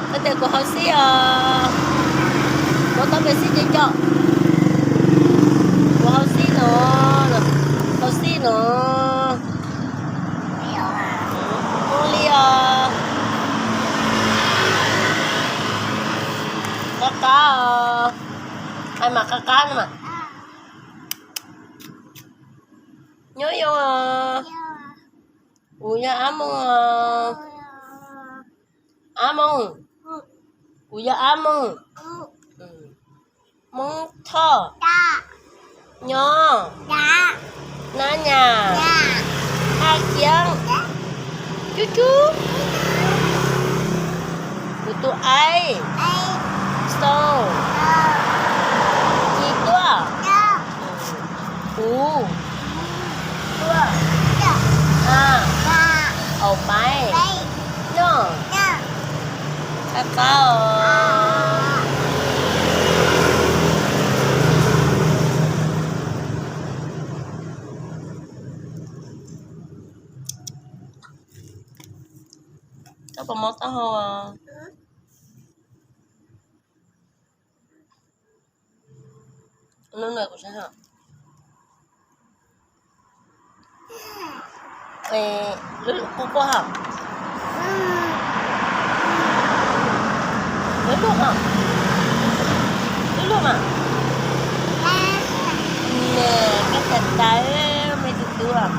Koj tias kuv haus xib os. Muab tau pes xib ces coj. Kuv haus xib no, haus xib no. Ua li os. Qab qab os. Ai mas qab qab no mas. Nyob zoo os. Kuv yog Ab Mooj os. Ab Mooj. Kuv yog Ab Mooj. Moob Thoj. Nyob. Nab Nyas. Ab Kiab. Cub cub. Kuv tus aib. Xau. Ci Tuaj. Kuv. Tuaj. A. Au Paiv. Noj. Qab qab os. Koj puas mob taub hau os? Lub no kuv saib hos. Lub lub quaj quaj hos. Lub lub hos. Lub lub mas. Nws kab tas tas, me tus tub.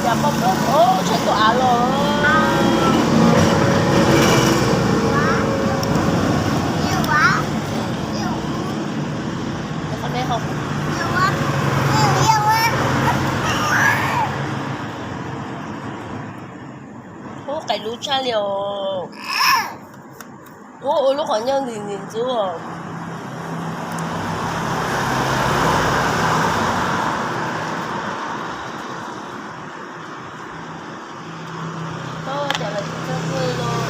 Yav poj pub, tshaib tus av los. Ub, qais lub tshaj li os. Ub, ua lub qhov ncauj ntxim ntxim ntxub os. Koj cas lawv tsis txawj tuaj li los?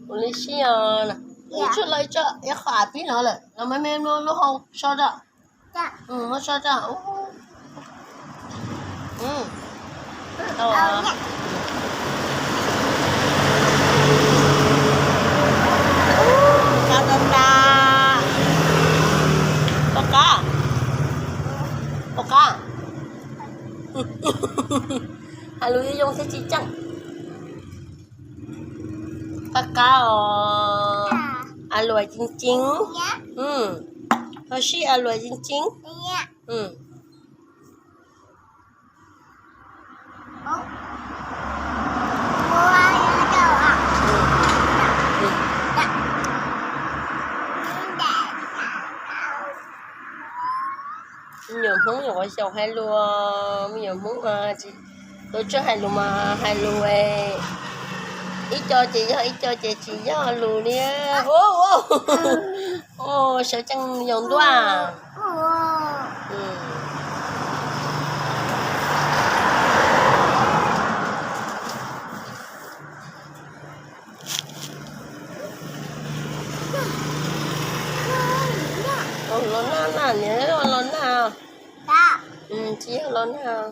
Ua li sib os, ib tsuj los ib tsuj, ib qho av pib no lawm, los me me lub hau so rau. Muab so rau. Qab tas tas. Pom qab, pom qab. Hais lus zoo zoo thiab tsis tseem. Qab qab os. A luam ceev ceev. Ho sib a luam ceev ceev. Me nyuam Hmoob nyuam qhuav xyaum hais lus, me nyuam Hmoob mas tsis tau tsawg hais lus mas hais lus ib co ces yog ib co ces tsis yog lus li. Sawv tsees yog ntuaj. Los nag na, niam los nag. Tsis yog los nag.